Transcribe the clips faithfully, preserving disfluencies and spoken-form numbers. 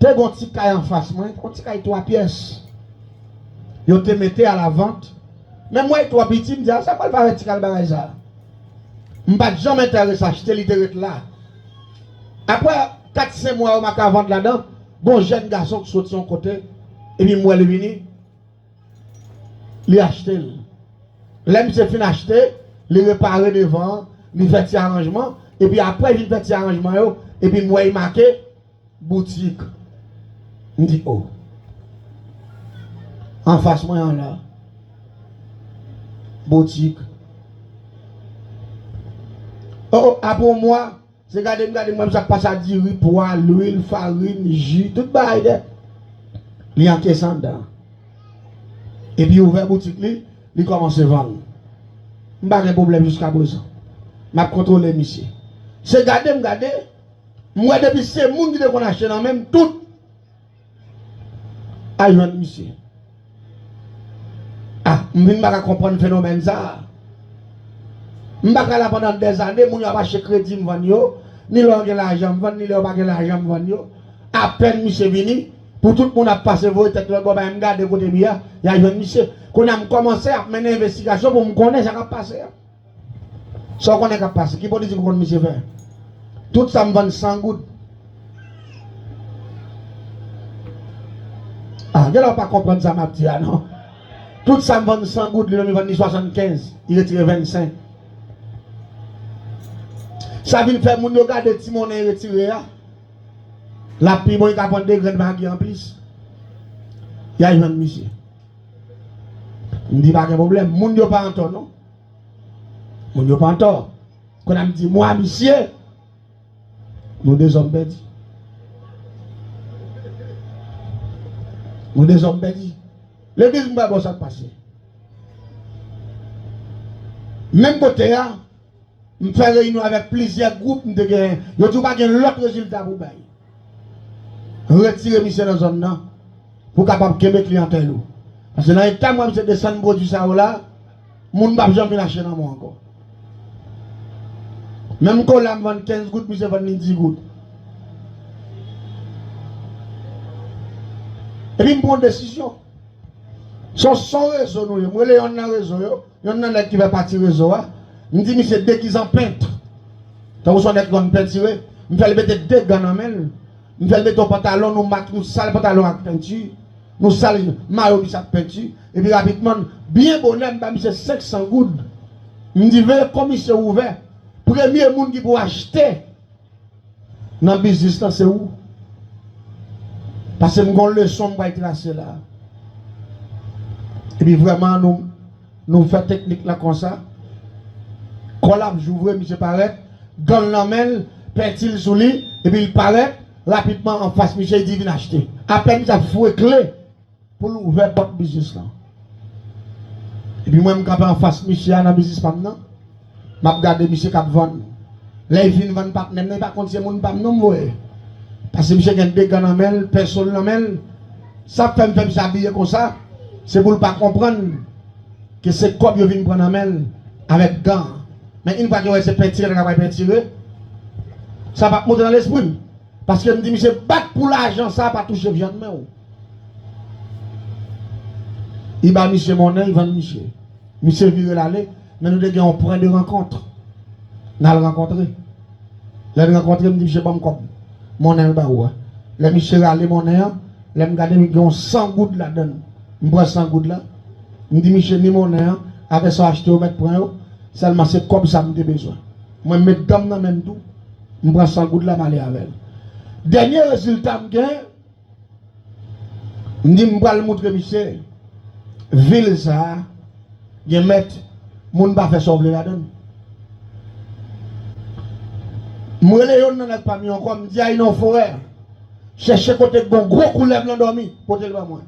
Te gen yon ti kay anfas mwen, yon ti kay twa pyès. Yo te mete a la vant. Men m wè l twò piti, m di, "A, sa pral fè avèk ti kay bagay sa a?" M pa t janm enterese achte, li te ret la. Apre kat senk mwa, yo make a vant ladan, gen yon jèn gason ki soti yon kote, epi m wè li vini, li achte l. Lè misye fin achte, li repare devan an, li fè ti aranjman, epi apre li fin fè ti aranjman yo, epi m wè li make boutik. M di, "O." Anfas mwen an la. Boutik. O, o, apre yon mwa, se gade m, gade m, m wè misye ap pase a diri, pwa, lwil, farin, ji, tout bagay de. Li ankyese anndan. Epi ouvè boutik li, li kòmanse vann. M pa gen pwoblèm jiskaprezan. M ap kontwole misye. Se gade m gade, m wè depi se moun ki te konn achte nan men m, tout al jwenn misye. A, m vin pa ka konprann fenomèn sa a. M pa ka la pandan dèzane, moun yo ap achte kredi m vann yo, ni lè yo gen lajan m vann, ni lè yo pa gen lajan m vann yo. Apèn misye vini, pou tout moun ap pase voye tèt lòt bò bay m gade kote m ye a, y a jwenn misye. Kounye a m kòmanse ap mennen envestigasyon pou m konnen sa k ap pase a. Sa w konnen k ap pase? Ki politik ou konn misye fè? Tout sa m vann san goud. A, genlè w pa konprann sa m ap di a, non. Tout sa m vann san goud, li menm li vann li swasannkenz, li retire vennsenk. Sa vin fè moun yo gade ti monnen li retire a, l ap pi bon, li ka pran de grenn magi anplis. Y a jwenn misye. M di pa gen pwoblèm, moun yo pa antò, non. Moun yo pa antò. Kounye a m di, mwa misye, nou de zòm pèdi. Nou de zòm pèdi. Legliz m pa bon sa k pase. Menm kote a, m fè reyinyon avèk plizyè gwoup m te genyen. Yo di w pa gen lòt rezilta pou bay. Retire misye nan zòn nan pou w kapab kenbe kliyantèl ou. Paske nan eta m wè misye desann pwodui sa yo la, moun p ap janm vin achte nan mwen ankò. Menm kola m vann kenz goud, misye vann li dis goud. Epi m pran yon desizyon. Se yon, se yon rezo nou ye. M rele yonn nan rezo yo, yonn nan nèg ki fè pati rezo a. M di misye degize an pent. Tankou se yon nèg ki konn pentire. M fè l mete de gan nan men l. M fè l mete yon pantalon, nou mak, nou sal pantalon ak penti. Nou sal mayo misye ak penti. Epi rapidman, byen bonè, m ba misye senk san goud. M di, veye kon misye ouvè. Premye moun ki pou achte nan biznis lan se ou. Paske m gon leson m pral trase la. Epi vrèman nou, nou fè teknik lan konsa. Kò l ap jouvre, misye parèt, gan l nan men l, penti l sou li, epi l parèt rapidman anfas misye, li di vin achte. Apèn misye ap foure kle pou l ouvè pòt biznis lan. Epi mwen, m kanpe anfas misye a nan biznis pa m nan. M ap gade misye k ap vann. Lè l fin vann patnè m nan, li pa konn se moun pa m non m voye. Paske misye gen de gan nan men l, penso l nan men l. Sa k fè m fè misye abiye konsa, se pou l pa konprann ke se kòb yo vin pran nan men l avèk gan. Men yon fwa ke yo wè se pentire nèg la pral pentire, sa p ap monte nan lespri m. Paske m di misye bat pou lajan sa pa touche vyann men w. Li ba misye monnen, li vann misye. Misye vire l ale, men nou te gen yon pwen de rankont. N al rankontre. Lè n rankontre, m di misye ban m kòb monnen l ba ou a. Lè misye rale monnen an, lè m gade, m gen yon san goud ladan l. M pran san goud la, m di misye ni monnen an, avè sa w achte yo mèt pran yo, sèlman se kòb sa m te bezwen. Mwen m met gan m nan men m tou, m pran san goud la, m ale avè l. Dènye rezilta m gen, m di m pral moutre misye, vil sa a gen mèt, moun pa fè sa w vle ladan l. M rele yonn nan nèg pa m yo ankò, m di, ay non frè, chèche kote k gon gwo koulèv landòmi, pote l ban mwen.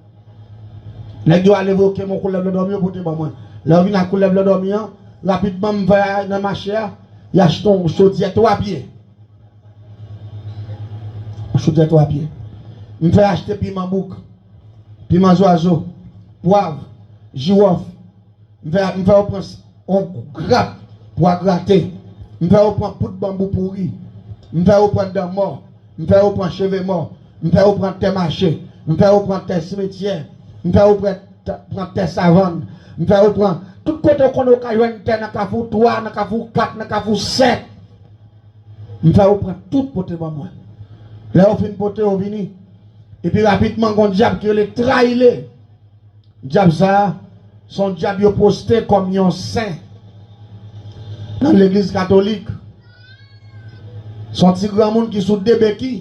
Nèg yo ale voye yon koulèv landòmi, yo pote ban mwen. Lè yo vin ak koulèv landòmi an, rapidman m fè nan mache a, y achte yon chodyè twa pye. Yon chodyè twa pye. M fè achte piman bouk, piman zwazo, pwav, jiwòf. M fè, m fè yo pran s-, yon grap pwa grate. M fè yo pran poud banbou pouri. M fè yo pran dan mò. M fè yo pran cheve mò. M fè yo pran tè mache. M fè yo pran tè simetyè. M fè yo pran tè, pran tè savann. M fè yo pran tout kote w konnen w ka jwenn tè nan Kafou twa, nan Kafou kat, nan Kafou sèt. M fè yo pran tout pote ban mwen. Lè yo fin pote yo vini. Epi rapidman, gon dyab ki rele Trayile. Dyab sa a, se yon dyab yo poste kòm yon sen nan legliz katolik. Se yon ti granmoun ki sou de beki,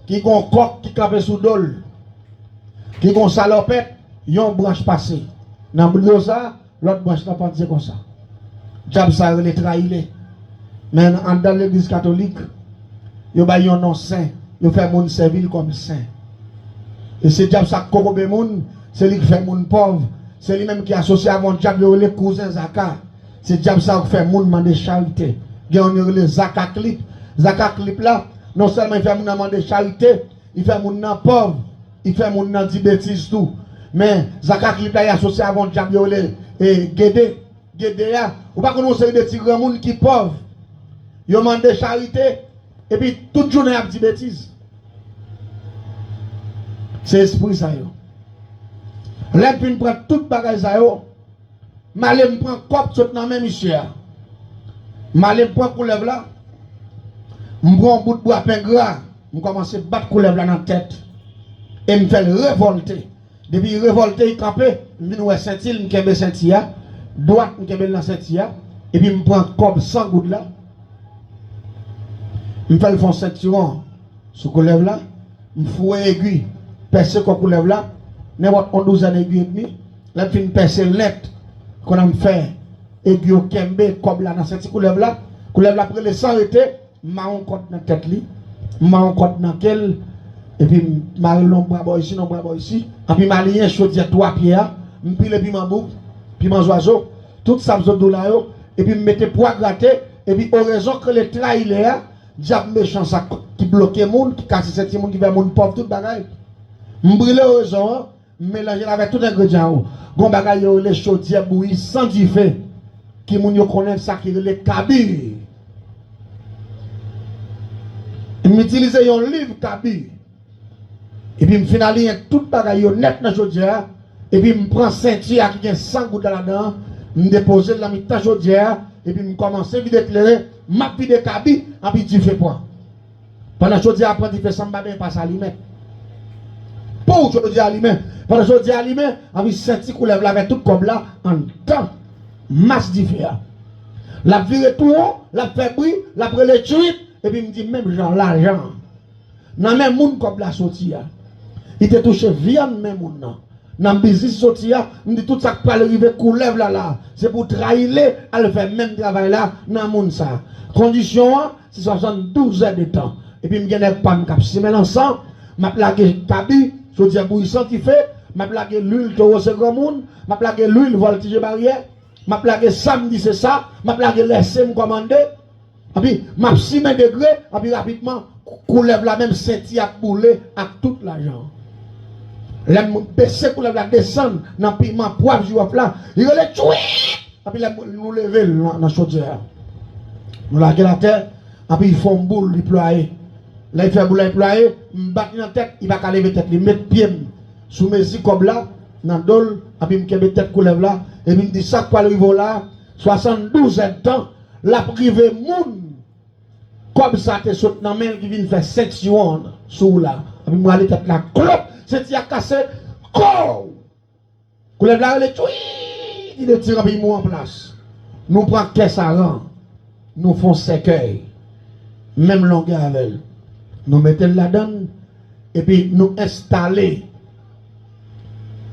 ki gon kòk ki kanpe sou do l, ki gon salopèt, yon branch pase nan do sa, lòt branch lan pandye konsa. Dyab sa rele Trayile. Men anndan legliz katolik, yo bay yon non sen, yo fè moun sèvi l kòm sen. E se dyab sa k kokobe moun, se li k fè moun pòv, se li menm ki asosye avè yon dyab yo rele kouzen Zaka. Se dyab sa k fè moun mande charite. Gen yon yo rele Zaka Klip. Zaka Klip la, non sèlman li fè moun nan mande charite, li fè moun nan pòv, li fè moun nan di betiz tou. Men Zaka Klip la, li asosye avè yon dyab yo rele, e, Gede. Gede a, ou pa konn yon seri de ti granmoun ki pòv. Yo mande charite, epi tout jounen y ap di betiz. Se espri sa yo. Lè m fin pran tout bagay sa yo, m ale m pran kòb sot nan men misye a. M ale m pran koulèv la, m pran yon bout bwa pen gra, m kòmanse bat koulèv la nan tèt, e m fè l revòlte. Depi l revòlte, l kanpe, m vin wè senti l, m kenbe senti a, dwat m kenbe l nan senti a, epi m pran kòb san goud la, m fè l fè yon sentiwon sou koulèv la, m foure egi, pèse kò koulèv la, nenpòt yon douzèn egi edmi, lè m fin pèse l nèt, kounye a m fè egi yo kenbe kòb la nan senti koulèv la, koulèv la ap rele san rete, m mare yon kòd nan tèt li, m mare yon kòd nan ke l, epi m mare l nan yon bra bò isi, nan yon bra bò isi, epi m aliyen chodyè twa pye a, m pile piman bouk, piman zwazo, tout sa m sot di w la yo, epi m mete pwa grate, epi orezon k rele trayilè a, dyab mechan sa k, ki bloke moun, ki kase senti moun, ki fè moun pòv, tout bagay. M brile orezon an, m melanje l avèk tout engredyan yo. Gon bagay yo rele chodyè bouyi san dife, ki moun yo konnen sa ki rele kabi. M itilize yon liv kabi. Epi m fin aliyen tout bagay yo nèt nan chodyè a. Epi m pran senti a ki gen san goud la ladan an, m depoze l nan mitan chodyè a, epi m kòmanse vide kleren, m ap vide kabi, anpi dife pran. Pandan chodyè a pran dife san m pa benyen pa sa limen. Pou chodyè a limen. Pandan chodyè a limen, anpi senti koulèv la avèk tout kòb la anndan mas dife a. L ap vire tou won, l ap fè bri, l ap rele tchwit, epi m di menm jan lajan an. Nan men moun kòb la soti a. Li te touche vyann men moun nan. Nan biznis li soti a, m di tout sa k pral rive koulèv la la, se pou trayile al fè menm travay la nan moun sa. Kondisyon an, se swasanndouz èdtan. Epi m gen nèg pa m k ap simen lansan, m ap lage kabi, chodyè bouyi san dife, m ap lage lwil towo se granmoun, m ap lage lwil vòltije baryè, m ap lage sa m di se sa, m ap lage lèse m kòmande, anpi, m ap simen degre, anpi rapidman, koulèv la menm senti ap boule ak tout lajan an. Lè m bese koulèv la desann nan piman pwav jiwòf la, li rele tchwit! Anpi lè nou leve l nan, nan chodyè a, nou lage l atè, anpi li fè yon boul, li plwaye. Lè li fè boul la, li plwaye, m bat li nan tèt, li pa ka leve tèt li. M met pye m sou mezi kòb la, nan do l, anpi m kenbe tèt koulèv la, epi m di sa k pral rive w la, swasanndouz èdtan, l ap rive moun kòb sa te sot nan men l ki vin fè sentiwon sou ou la. Epi m rale tèt la klop, senti a kase, kow! Koulèv la rele tchwii, li detire epi l mouri an plas. Nou pran kè saran, nou fè yon sèkèy, menm longè avè l. Nou mete l ladan l, epi nou enstale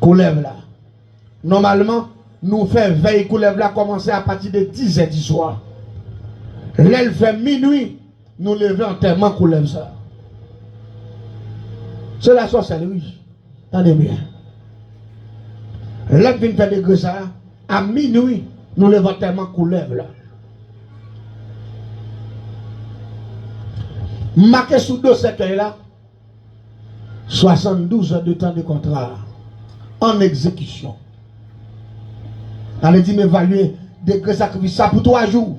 koulèv la. Nòmalman, nou fè vèy koulèv la kòmanse apati de dizè diswa. Lè l fè minui, nou leve antèman koulèv sa. Se la sòsèlri. Tande byen. Lè m fin fè degre sa, a minui, nou leve antèman koulèv la. M make sou do sèkèy la, swasanndouz è de tan de kontra an egzekisyon. Sa vle di m evalye degre sakrifis sa pou twa jou.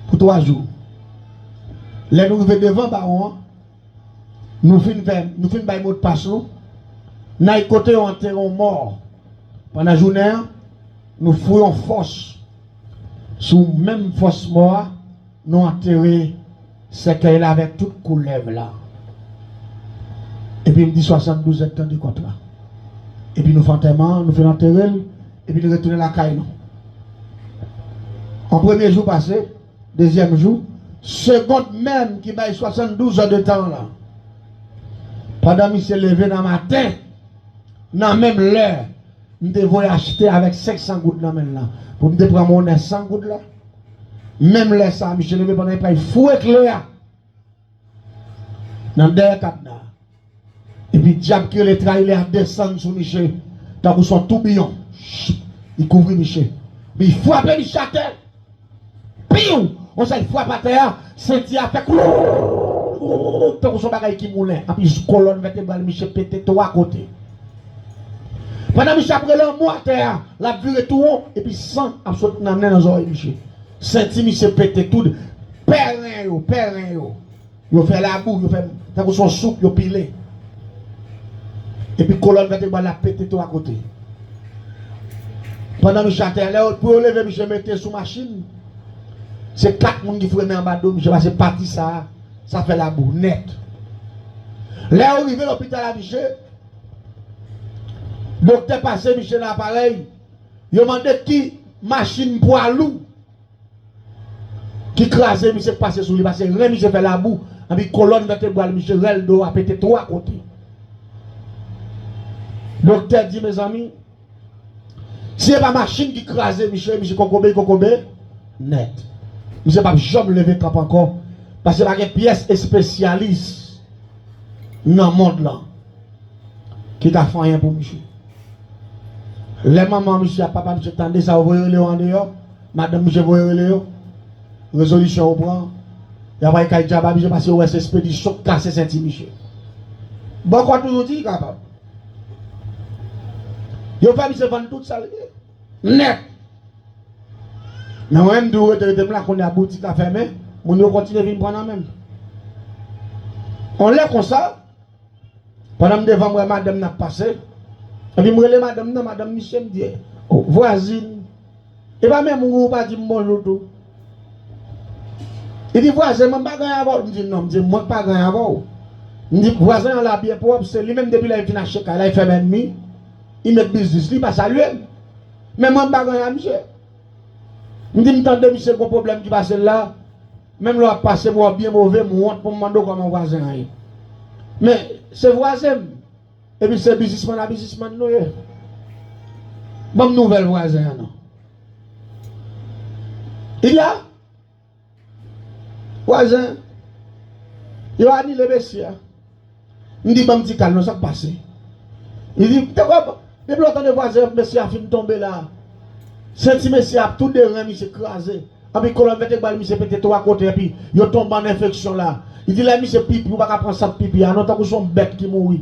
Pou twa jou. Lè nou rive devan bawon an, Nou fin fè, nou fin bay modpas nou. N al kote yo antere yon mò. Pandan jounen an, nou foure yon fòs. Sou menm fòs mò a, nou antere sèkèy la avèk tout koulèv la. Epi m di swasanndouz èd tande kont la. Epi nou fè antèman an, nou fin antere l, epi nou retounen lakay nou. An premye jou pase, dezyèm jou, segond menm ki bay swasanndouz èd de tan la. Pandan misye leve nan maten, nan menm lè, m te voye achte avèk senk san goud nan men l lan. Pou m te pran monnen san goud la. Menm lè sa, misye leve pandan l pral foure kle a nan dèyè kadna. Epi dyab ki rele traylè a desann sou misye, tankou s on toubiyon. Li kouvri misye. Epi li frape misye atè. Piw! Yon sèl frap atè a, senti a fè klou, tankou s on bagay ki moulen. Epi kolòn vètebral misye pete twa kote. Pandan misye ap rele anmò atè a, l ap vire tou won, epi san ap sot nan nen, nan zòrèy misye. Senti misye pete tout. Pè ren yo, pè ren yo. Yo fè labou, yo fè tankou s on soup, yo pile. Epi kolòn vètebral la pete twa kote. Pandan misye atè a, lè yo, pou yo leve misye mete sou machin, se kat moun ki frennen anba do misye, paske pati sa a, sa fè labou nèt. Lè yo rive lopital a misye, doktè pase misye nan aparèy, yo mande ki machin pwa lou ki kraze misye, k pase sou li, paske ren misye fè labou, epi kolòn vètebral misye, rèl do a pete twa kote. Doktè di, mezanmi, si se pa machin ki kraze misye, misye kokobe, kokobe nèt. Misye p ap janm leve kanpe ankò, paske pa gen pyès espesyalis nan mond lan ki ka fè anyen pou misye. Lè manman misye ak papa misye tande sa, yo voye rele yo andeyò, madanm misye voye rele yo, rezolisyon yo pran, y ap al kay djab a misye, paske yo wè se espedisyon k kase senti misye. Bòkò toujou di li kapab. Yo fè misye vann tout sa l gen nèt. Men mwen menm, m toujou rete, rete m la, kounye a boutik la fèmen, moun yo kontinye vin pran nan men m. On lè konsa, pandan m devan, m wè madanm nan ap pase. Epi m rele madanm nan, madanm misye, m di, "O, vwazin, e pa menm ou, ou pa di m bonjou tou?" Li di, "Vwazen, mwen pa gen anyen avè w." M di, "Non," m di, "mwen pa gen anyen avè w." M di, "Vwazen an la byen pwòp, se li menm depi lè l fin achte kay la, li fè m ènmi, li met biznis li, li pa salye m. Men mwen m pa gen anyen a misye." M di, "M tande misye gon pwoblèm ki pase l la, menm lè w ap pase, m wè w byen move, m wont pou m mande w kòman vwazen an ye." Men se vwazen m, epi se biznismann a biznismann nou ye. Ban m nouvèl vwazen an non. Li di, "A, vwazen, yo anile mesye a." M di, "Ban m ti kal non, sa k pase?" Li di, "Te wè, depi lè w tande vwazen an, mesye a fin tonbe la. Senti mesye a, tou de ren misye kraze. Epi kolòn vètebral misye pete twa kote, epi yo tonbe ann enfeksyon la." Li di, "Lè misye pipi, ou pa ka pran sant pipi a non, tankou s on bèt ki mouri."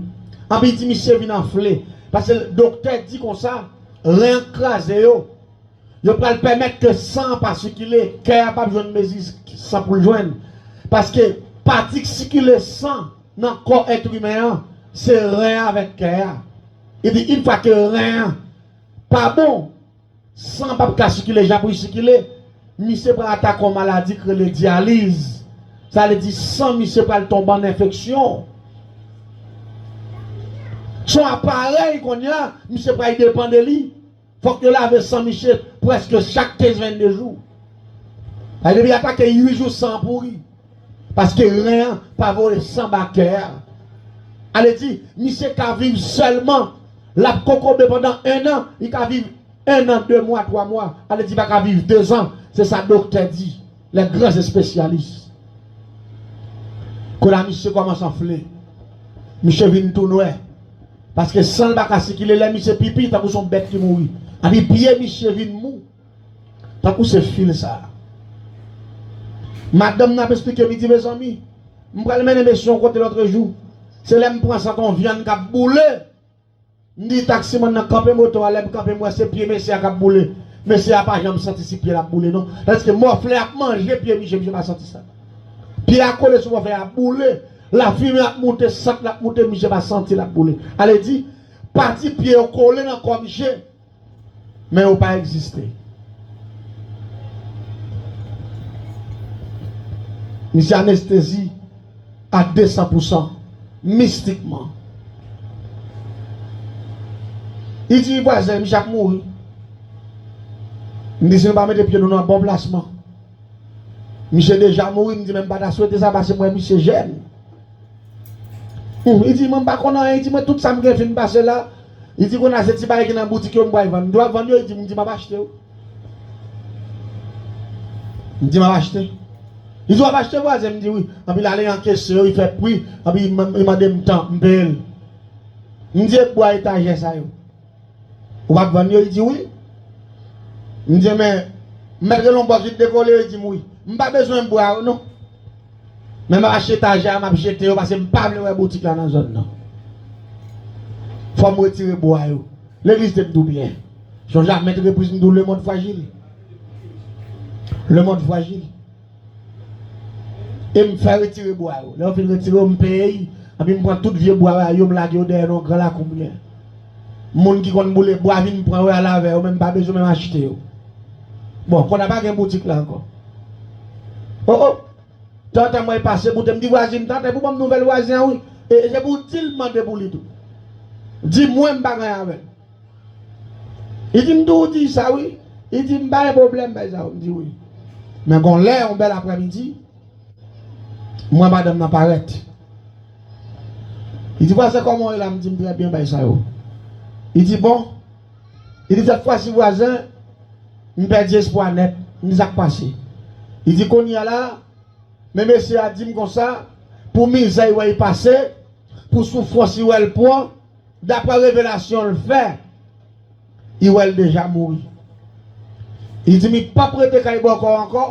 Epi li di, "Misye vin anfle." Paske doktè di konsa, ren an k kraze yo. Yo pral pèmèt ke san an pa sikile, kè a p ap jwenn mezi san pou l jwenn. Paske pati k sikile san nan kò èt imen an, se ren an avèk kè a. Li di, yon fwa ke ren an pa bon, san p ap ka sikile jan pou l sikile, misye pral atake yon maladi k rele dyaliz. Sa vle di san misye pral tonbe ann enfeksyon. S on aparèy kounye a, misye pral depann de li. Fòk yo lave san misye prèske chak kenz, vennde jou. Sa vle di depi atake uit jou, san an pouri. Paske ren an pa voye san ba kè a. Ale di, misye ka viv sèlman, l ap kokobe pandan en an, li ka viv en an, de mwa, twa mwa. Ale di, pa ka viv de zan. Se sa doktè di. Les grands spécialistes. Kounye a misye kòmanse anfle. Misye vin tou nwè. Paske san l pa ka sikile, lè misye pipi, tankou s on bèt ki mouri. Epi pye misye vin mou. Tankou se fil sa. Madanm nan ap esplike m, li di, "Mezanmi, m pral mennen mesye yon kote lòtrejou. Se lè m pran sant yon vyann k ap boule." M di taksimann nan kanpe moto a, lè m kanpe, m wè se pye mesye a k ap boule. Mesye a pa janm santi si pye l ap boule non. Tandis ke mòflè ap manje pye misye, misye pa santi sa. Pye a kole sou mòflè a, ap boule. Lafimen ap moute, sant la ap moute, misye pa santi l ap boule. Ale di, pati pye yo kole nan kò misye, men yo pa egziste. Misye anestezi a de san pou san, mistikman. Li di, vwazen, misye ap mouri. M di, si nou pa mete pye nou nan bon plasman. Misye deja mouri, m di, men m pa ta swete sa, paske m wè misye jèn. Hum, li di, mwen m pa konn anyen, li di, mwen tout sa m gen fin pase la. Li di, kounye a se ti bagay ki nan boutik yo m pral vann. M di, w ap vann yo? Li di, m di, m ap achte yo. M di, m ap achte. Li di, w ap achte, vwazen? M di, wi. Anpi l ale ankese yo, li fè pri, anpi li man-, li mande m tan, m peye l. M di, e bwa etajè sa yo? Ou p ap vann yo? Li di, wi. M di, men, m mèt rele yon bòs, li dekole yo? Li di m, wi. M pa bezwen bwa yo, non. Men m ap achte etajè a, m ap jete yo, paske m pa vle wè boutik la nan zòn nan. Fò m retire bwa yo. Legliz te m di w byen. Sonje a mèt repriz m di w, lemonn frajil. Lemonn frajil. E m fè retire bwa yo. Lè yo fin retire yo, m peye y. Anpi m pran tout vye bwa yo, m lage yo dèyè nan yon gran lakou m gen. Moun ki konn boule bwa vin pran yo, al avè yo, men m pa bezwen menm achte yo. Bon, kounye a pa gen boutik la ankò. O, o! Tantan mwen pase, koute m di vwazin, tantan pou ban m nouvèl vwazen an, wi. E, e se pou w di l mande pou li tou. Di mwen m pa gen anyen avè l. Li di m tou, ou di sa, wi. Li di m pa gen pwoblèm, bay sa, m di wi. Men gon lè, yon bèl aprèmidi, m wè madanm nan parèt. Li di, vwazen, kòman w ye la? M di, m trè byen, bay sa yo. Li di, bon. Li di, sèt fwa si vwazen, m pèdi espwa nèt. M di, sa k pase? Li di, kounye a la, men mesye a di m konsa, pou mizè li wè li pase, pou soufrans li wè l pran, daprè revelasyon l fè, li wè l deja mouri. Li di m li p ap rete kay Bòkò ankò,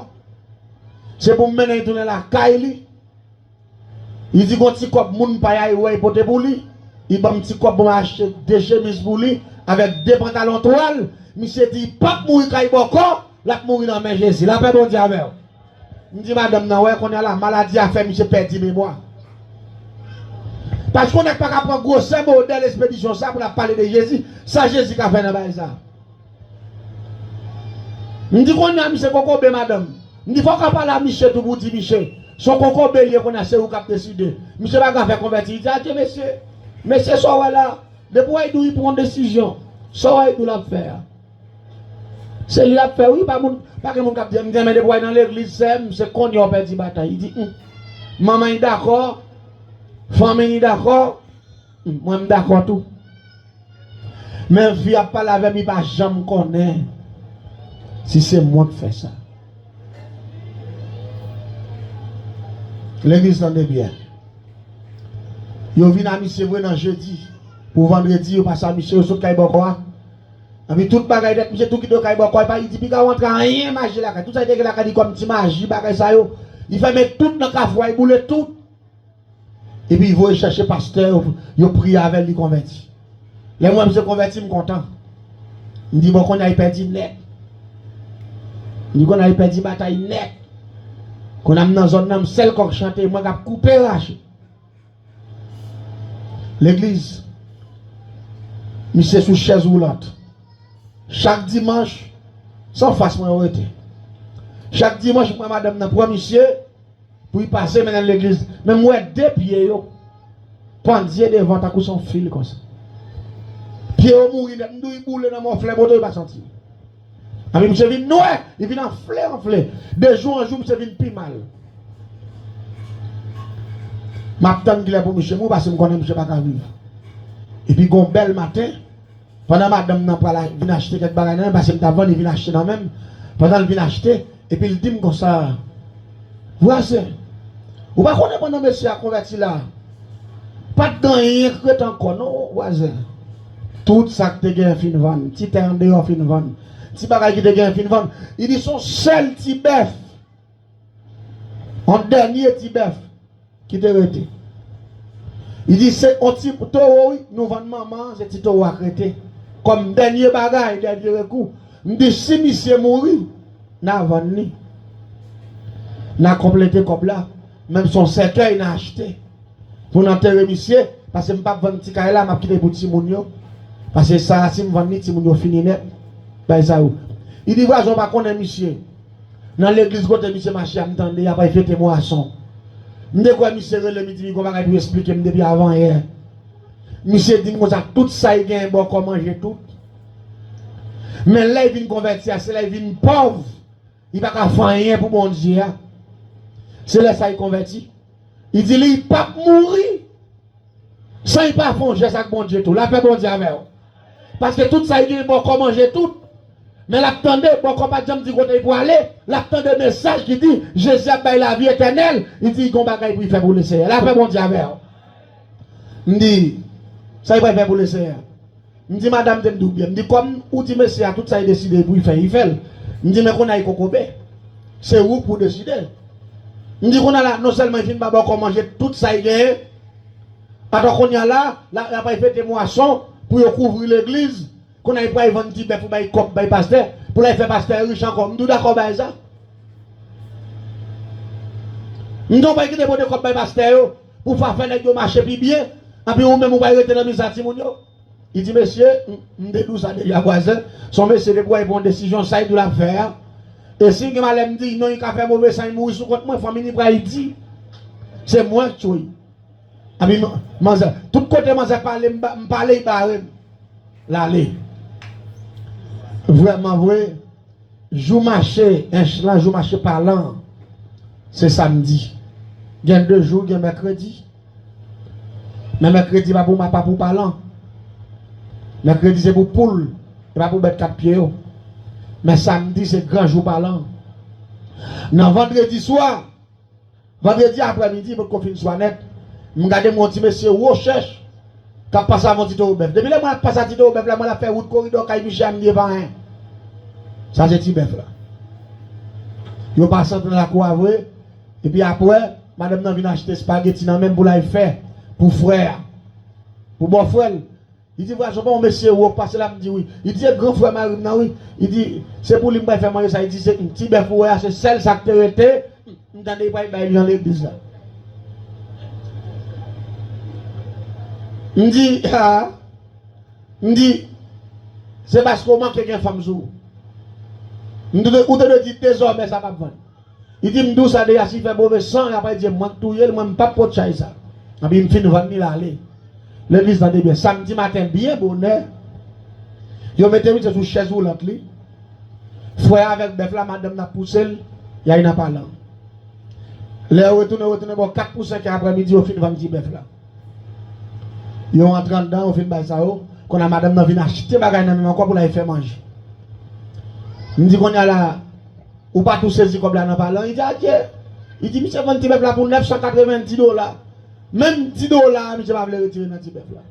se pou m mennen l tounen lakay li. Li di gon ti kòb moun pa y la, li wè li pote pou li. Li ban m ti kòb pou m achte de chemiz pou li, avèk de pantalon twal. Misye di li p ap mouri kay Bòkò, l ap mouri nan men Jezi. Lapè Bondye avè w. M di madanm nan, wè, kounye a la, maladi a fè misye pèdi memwa. Paske yon nèg pa ka pran gwosè modèl espedisyon sa pou l ap pale de Jezi. Sa Jezi ka fè nan bagay sa? M di, kounye a, misye kokobe, madanm. M di, fò w ka pale a misye tou pou w di misye, se yon kokobe li ye, kounye a, se ou k ap deside. Misye pa ka fè konvèti. Li di, adye, mesye. Mesye, sa w wè la, depi w wè li di w li pran yon desizyon, sa w wè li di w l ap fè a, se li l ap fè, wi. Pa moun, pa gen moun k ap di, m di, men depi w al nan legliz, sè m, se kounye a w pèdi batay. Li di, hum. Manman li dakò, fanmi li dakò, hum, mwen m dakò tou. Men vi ap pale avè m, li pa janm konnen si se mwen k fè sa. Legliz, tande byen. Yo vin a misye vre nan jedi. Pou vandredi, yo pase a misye, yo sot kay Bòkò a. Anpi tout bagay nèt, misye tou kite yo kay Bòkò a, li pa, li di piga w antre anyen maji lakay. Tout sa li te gen lakay li kòm ti maji, bagay sa yo, li fèmen tout nan kafou a, li boule tout. Epi voye chèche pastè yo, yo priye avè l, li konvèti. Lè m wè misye konvèti, m kontan. M di, bon, kounye a li pèdi nèt. M di, kounye a li pèdi batay nèt. Kounye a m nan zòn nan, m sèl kòk chante, mwen k ap koupe rache. Legliz, misye sou chèz woulant. Chak dimanch, se anfas mwen yo rete. Chak dimanch, m wè madanm nan pran misye, pou l pase mennen l legliz. Men m wè de pye yo pandye devan tankou se yon fil konsa. Pye yo mouri nèt, m di w li boule nan mòflè moto, li pa santi. Anpi misye vin nwè, li vin anfle, anfle. De jou an jou, misye vin pi mal. M ap tann kilè pou misye mouri, paske m konnen misye pa ka viv. Epi gon bèl maten, pandan madanm nan pral a-, vin achte kèk bagay nan men, paske m t ap vann, li vin achte nan men m. Pandan l vin achte, epi l di m konsa, vwazen, ou pa konnen pandan mesye a konvèti la, pa t gen anyen k ret ankò non, vwazen. Tout sa k te gen fin vann, ti tè andeyò fin vann, ti bagay ki te gen fin vann. Li di se yon sèl ti bèf, yon dènye ti bèf ki te rete. Li di, se yon ti towo, wi, nou vann manman an, se ti towo a k rete. Kòm dènye bagay, dènye rekou. M di, si misye mouri, n a vann li. N a konplete kòb la. Menm si se yon sèkèy, n a achte. Pou n antere misye, paske m p ap vann ti kay la, m ap kite pou timoun yo. Paske sa a, si m vann li, timoun yo fini nèt. Bay sa yo. Li di, vwazon pa konnen misye. Nan legliz kote misye mache a, m tande y ap al fete mwason. M te kwè misye rele m, li di m li gon bagay pou l esplike m depi avanyè. Misye di m konsa, tout sa l genyen bòkò manje tout. Men lè l vin konvèti a, se lè l vin pòv, li pa ka fè anyen pou Bondye a. Se lè sa l konvèti. Li di li p ap mouri san li pa fè yon jès ak Bondye tou. Lapè Bondye avè w. Paske tout sa l genyen bòkò manje tout. Men l ap tande, bòkò pa t janm di kote l pwale, l ap tande mesaj ki di, Jezi ap bay lavi etènèl, li di, li gon bagay pou l fè pou Lesenyè. Lapè Bondye avè w. M di, sa l pral fè pou Lesenyè? M di, madanm, tande m byen. M di, kòm ou di mesye a, tout sa l deside pou l fè, li fè l. M di, men kounye a, li kokobe. Se ou k pou deside. M di, kounye a la, non sèlman li fin ba bòkò manje tout sa l genyen, atò kounye a la, la, l ap al fete mwason pou yo kouvri legliz. Kounye a, li pral vann ti bèf pou bay kòb bay pastè, pou l al fè pastè rich ankò. M di w dakò bay sa? M di w pral kite pote kòb bay pastè yo, pou w fè nèg yo mache pi byen, anpi ou menm ou pral rete nan mizè timoun yo. Li di, mesye, m, m te di w sa deja, vwazen. Se yon mesye depi w wè l pran yon desizyon, sa l di w l ap fè a. E si l gen malè, m di, non, li ka fè move san l mouri sou kont mwen, fanmi li pral di, se mwen k touye. Epi m, manzè, tout kote manzè pale, m ba, m pale, li bare m. L ale. Vrèman vre, jou mache, ench lan, jou mache palan, se samdi. Gen de jou, gen mèkredi. Men mèkredi pa pou ma, pa pou palan. Mèkredi se pou poul, e pa pou bèt kat pye yo. Men samdi se gran jou palan. Nan vandredi swa, vandredi aprèmidi, potko fin swa nèt, m gade m wè yon ti mesye wo chèch k ap pase avè yon ti towo bèf. Depi lè m wè l ap pase a ti towo bèf la, m wè l ap fè wout koridò kay misye a, m di e pa anyen. Sa se ti bèf la. Yo pase antre nan lakou a vre, epi aprè, madanm nan vin achte espageti nan men m pou l al fè pou frè a, pou bòfrè l. Li di, vwazen, se pa yon mesye wo k pase la? M di, wi. Li di, se gran frè mari m nan, wi. Li di, se pou li m pral fè manje sa. Li di, se ti bèf ou wè a, se sèl sa k te rete. M tande li pral bay li nan legliz la. M di, a. M di, se paske w manke gen fanm sou ou. M di, ou te dwe di dezòmè sa p ap vann. Li di m di w sa deja, si l fè move san, y ap al di mwen k touye l, mwen m p ap pot chay sa. Epi m fin vann li, l ale. Legliz, tande byen, samdi maten byen bonè, yo mete misye sou chèz woulant li. Frè a avèk bèf la, madanm nan ap pouse l, y ale nan palan. Lè yo retounen, yo retounen bò kat pou senk è aprèmidi, yo fin vann ti bèf la. Yo antre anndan, yo fin bay sa yo. Kounye a madanm nan vin achte bagay nan men m ankò pou l al fè manje. M di kounye a la, ou pa tou sezi kòb la nan palan? Li di, adye! Li di, misye vann ti bèf la pou nèf san katrevenndis dola. Menm ti dola a, misye pa vle retire nan ti bèf la.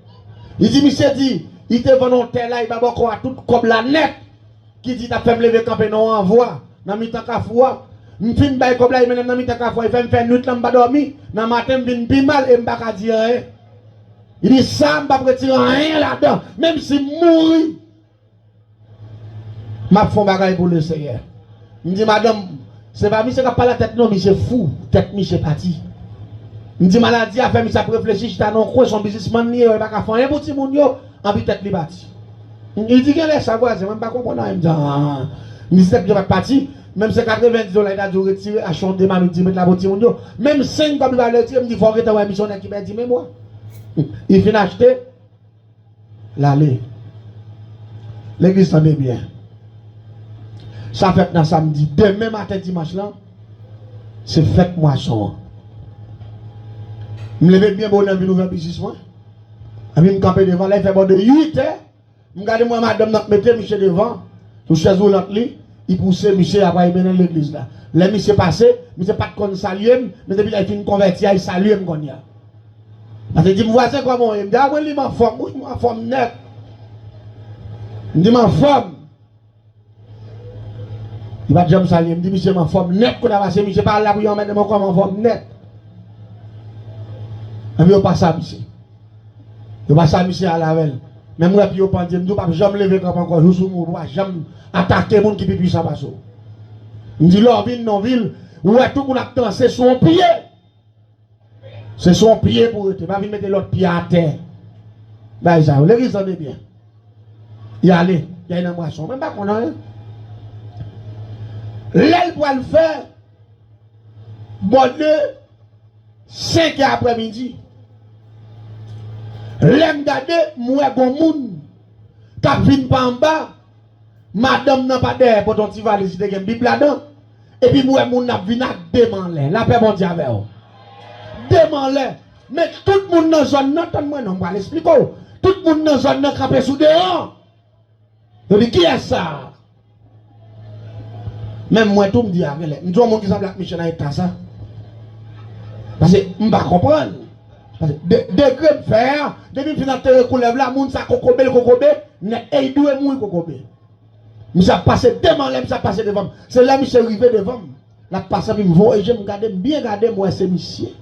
Li di, misye di, li te vann yon tè la, li ba bòkò a tout kòb la nèt. Ki di t ap fè m leve kanpe nan yon anvwa, nan mitan kafou a. M fin bay kòb la, li mennen m nan mitan kafou a, li fè m fè nwit lan m pa dòmi. Nan maten, m vin pi mal e m pa ka di anyen. Li di, sa, m p ap retire anyen ladan, menm si m mouri. M ap fè yon bagay pou Lesenyè. M di, madanm, se pa misye k ap pale a tèt non, misye fou, tèt misye pati. M di, maladi a fè misye ap reflechi, chita nan yon kwen, se yon biznismann li ye, li pa ka fè anyen pou timoun yo, anpi tèt li pati. Li di, genlè sa, vwazen, mwen m pa konprann anyen. M di, a. M di, si tèt misye pa t pati, menm se katrevenndis dola, li ta di w retire, achte yon de mamit dizwit la pou timoun yo. Menm senk kòb li pa vle retire, m di, fò w gentan wè misyonè ki pèdi memwa. Li fin achte. L ale. Legliz, tande byen. Sa fèt nan samdi. Demen maten dimanch lan, se fèt mwason an. M leve byen bonè, m vin ouvè biznis mwen. Epi m kanpe devan, lè l fè bò de uit è, m gade m wè madanm nan k mete misye devan, sou chèz woulant li, li pouse misye, apre li mennen l legliz la. Lè misye pase, misye pa t konn salye m, men depi lè l fin konvèti a, li salye m kounye a. Paske li di m, vwazen, kòman w ye? M di, a, mwen li m anfòm, wi, m anfòm nèt. M di, m anfòm. Li pa t janm salye m, m di, misye, m anfòm nèt, kounye a, paske misye pa al lapriyè anmède m ankò, m anfòm nèt. Epi yo pase a misye. Yo pase a misye, ale avè l. Men m wè pye yo pandye, m di, w p ap janm leve kanpe ankò, jous ou mouri, w pa janm atake moun ki pi pwisan pase w. M di, lè w vin nan yon vil, ou wè tout moun ap danse sou yon pye. Se sou yon pye pou rete. Pa vin mete lòt pye atè. Bay sa yo. Legliz, tande byen. Y ale. Y ale nan bwason. Mwen pa konn anyen. Lè l pral fè bò de senk è aprèmidi. Lè m gade, m wè gon moun k ap vin pa anba. Madanm nan pa dèyè pote yon ti valiz, li te gen Bib ladan. Epi m wè moun nan ap vin ak de men anlè. Lapè Bondye avè w. De men anlè. Men tout moun nan zòn nan, tann mwen non, m pral esplike w. Tout moun nan zòn nan kanpe sou deyò. Yo di, "Kiyès sa a?" Menm mwen tou, m di, "A, genlè." M di yon moun ki sanble ak misye nan eta sa. Paske m pa konprann. Paske de, degre m fè a, depi m fin antere koulèv la, moun sa kokobe l kokobe, nèt, e l dwe mouri kokobe. Misye ap pase de men anlè, misye ap pase devan m. Se lè misye rive devan m, l ap pase, epi m voye je m gade, m byen gade, m wè se misye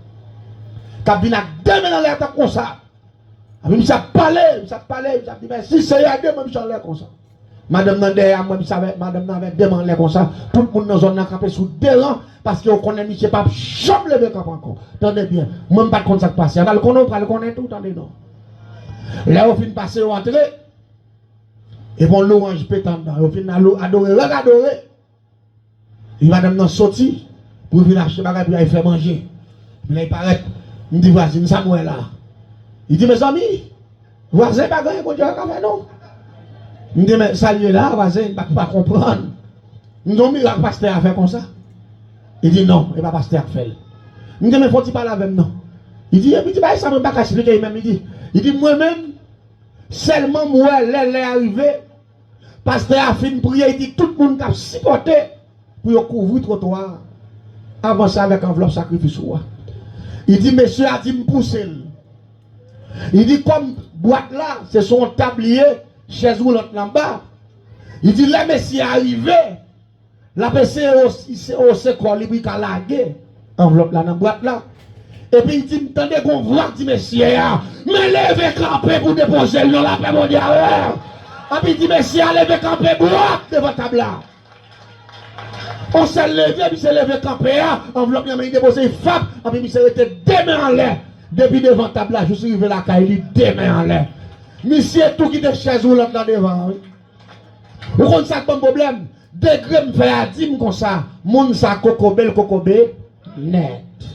k ap vin ak de men anlè tankou konsa. Epi misye ap pale, misye ap pale, misye ap di, "Mèsi Seyè, de men misye anlè konsa." Madanm nan dèyè a mwen, misye avè, madanm nan avè de men anlè konsa. Tout moun nan zòn nan kanpe sou de ran, paske yo konnen misye p ap janm leve kanpe ankò. Tande byen, mwen m pa t konn sa k pase. Aval konnen, ou pral konnen tou, tande non. Lè yo fin pase, yo antre, epi yon lwanj pete anndan. Yo fin alo-, adore, rèk adore. Epi madanm nan soti pou l vin achte bagay pou y al fè manje. Epi lè l parèt, m di, "Vwazen, sa m wè la?" Li di, "Mezanmi, vwazen, pa gen anyen Bondye pa ka fè non." M di, "Men sa l ye la, vwazen, m pa, pa konprann." M di, "Yon mirak pastè a fè konsa?" Li di, "Non, e pa pastè a k fè l." M di, "Men fò w ti pale avè m non." Li di, "Epi ti bagay sa mwen pa ka esplike li menm," li di. Li di, "Mwen menm, sèlman m wè lè lè a rive, pastè a fin priye, li di tout moun k ap sipòte pou yo kouvri twotwa a, avanse avèk anvlòp sakrifis ou a." Li di mesye a di m pouse l. Li di kòm bwat la, se sou yon tab li ye, chèz woulant lan anba. Li di lè mesye a rive, l ap eseye wose, wose kò li pou li ka lage anvlòp la nan bwat la. Epi li di m tande gon vwa k di mesye a, "Men leve kanpe pou depoze l non, lapè Bondye avè w." Epi li di mesye a leve kanpe bwat devan tab la. On sèl leve, misye leve kanpe a, anvlòp nan men li depoze, li fap, epi misye rete de men anlè. Depi devan tab la, jis rive lakay li, de men anlè. Misye tou kite chèz woulant lan devan an, wi. Ou konn sa k ban m pwoblèm? Degre m fè a di m konsa, moun sa kokobe l kokobe nèt.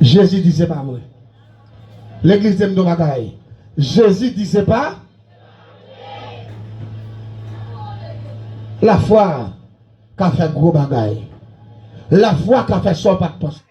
Jezi di se pa vre. Legliz di m yon bagay. Jezi di se pa. Lafwa ka fè gwo bagay. Lafwa ka fè sa w pa t panse.